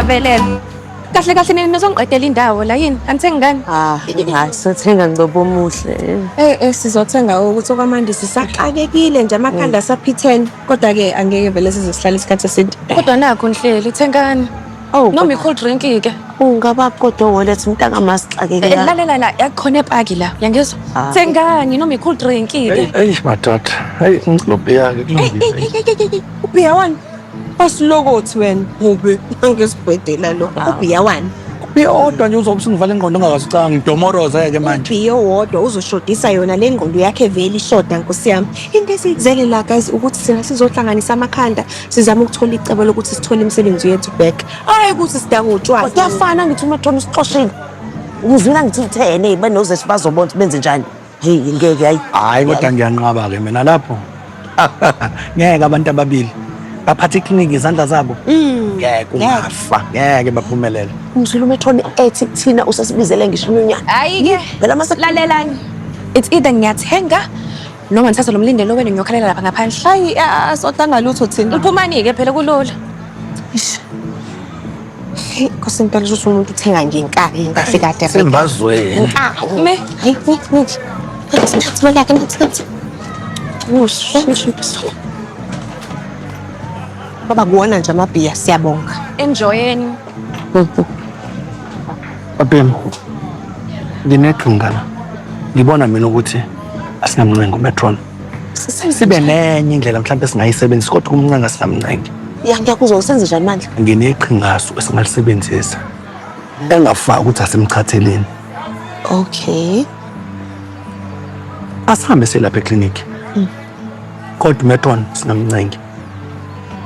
Ngiyavelelwa. Kahle kahle nini nizongiqedela indawo la yini? Anithengi ngani? Ah, hayi sothenga ngcobo omuhle. Sizothenga ukuthi okwamanje sisaxakekile nje amakhanda asaphithene kodwa ke angeke vele size sihlale isikhathi eside. Kodwa nakho nihleli thengani. Oh, Noma i-cold drink ke. Ungaba kodwa woletha umntaka masixakeke. Lalela la yakhona epaki la. Uyangizwa? Ah. Thengani noma i-cold drink ke. Eyi madoda, heyi ngicela ubhiya-ke kulungile. Ubhiya wani? Asilokothi wena. Ube angesibhedela lo. Ubhiya wani? Ubhiya odwa nje uzobe usungivala ingqondo ongakaze ucabanga ngidomoroza-ke manje. Ubhiya owodwa uzoshodisa yona le ngqondo yakhe vele ishoda nkosi yami. Into esiyizele la guys ukuthi sina sizohlanganisa amakhanda sizame ukuthola icebo lokuthi sithole imisebenzi yethu back. Hayi ukuthi sidanga utshwala. Kuyafana ngithi umathona usixoshile. Umzwila ngithi uthene benozethi bazobona ukuthi benze njani. Hey ngeke hayi. Hhayi kodwa ngiyanqaba-ke mina lapho. Ngeke abantu ababili baphathe ikliniki ngezandla zabo. Ngeke ungafa, ngeke baphumelele. Umzwila umathona ethi kuthina usasibizele ngisho inyunyana. Hayi ke. Phela mase Lalelani. It's either ngiyathenga noma ngithatha lo mlindelo wenu ngiyokhalela lapha ngaphandle. Hayi asodanga lutho thina. Uphumani ke phela kulula. Hey, Nkosi impela ukuthi umuntu uthenga ngenkani kahle kade. Sembazweni. Nkawu. Me. Hayi, ni ni. Baba kuwona nje amabhiya siyabonga. Enjoyeni. Babhemu, ngineqhinga la. Ngibona mina ukuthi asingamncengi umetron. Sibe nenye indlela mhlawumbe esingayisebenzisa kodwa ukumncenga singamncengi. Ya ngiyakuzwa usenze njani mandla? Ngineqhingasu esingalisebenzisa. Engafaki ukuthi asimchatheleni. Okay. Asihambe selapha ekliniki. Kodwa umetron singamncengi.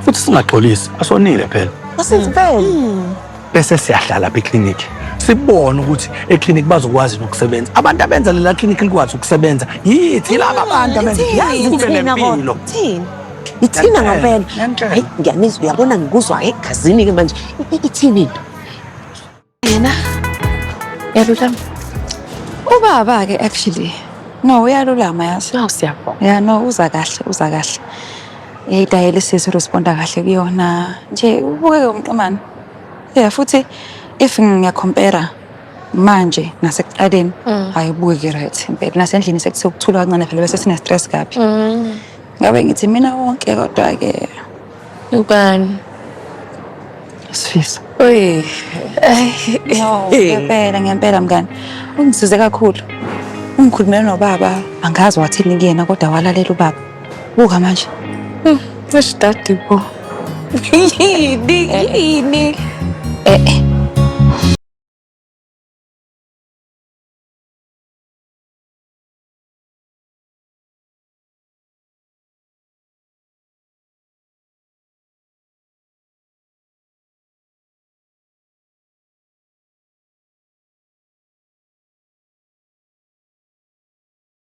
Futhi singaxolisi, asonile phela. Asenze phela. Bese siyahlala lapha ekliniki. Sibone ukuthi ekliniki bazokwazi nokusebenza. Abantu abenza lela klinikhi likwazi ukusebenza. Yithi laba bantu abenza Yazi kube thina kodwa. nempilo. Thina. Ithina Ngiyantshela, ngempela. ngiyantshela. Hayi ngiyanizwa uyabona ngikuzwa egazini ke manje. Ithini into? Yena. Yalulama. Ubaba ke actually no uyalulama yazi. No siyabonga. Ya no uza kahle uza kahle. I-dialysis uresponda kahle kuyona nje ubukeke umqemane. Yeah futhi if ngiyacompare manje nasekuqaleni hayi ubukeke right impela nasendlini sekuthula kancane phela bese sine stress kabi. Ngabe ngithi mina wonke kodwa ke Ubani? Sifiso. Oy. No, ngempela ngempela mngani. Ungisize kakhulu. Ungikhulumela nobaba, angazi wathini kuyena kodwa walalela ubaba. Buka manje. Eish dadi bo. Yini yini?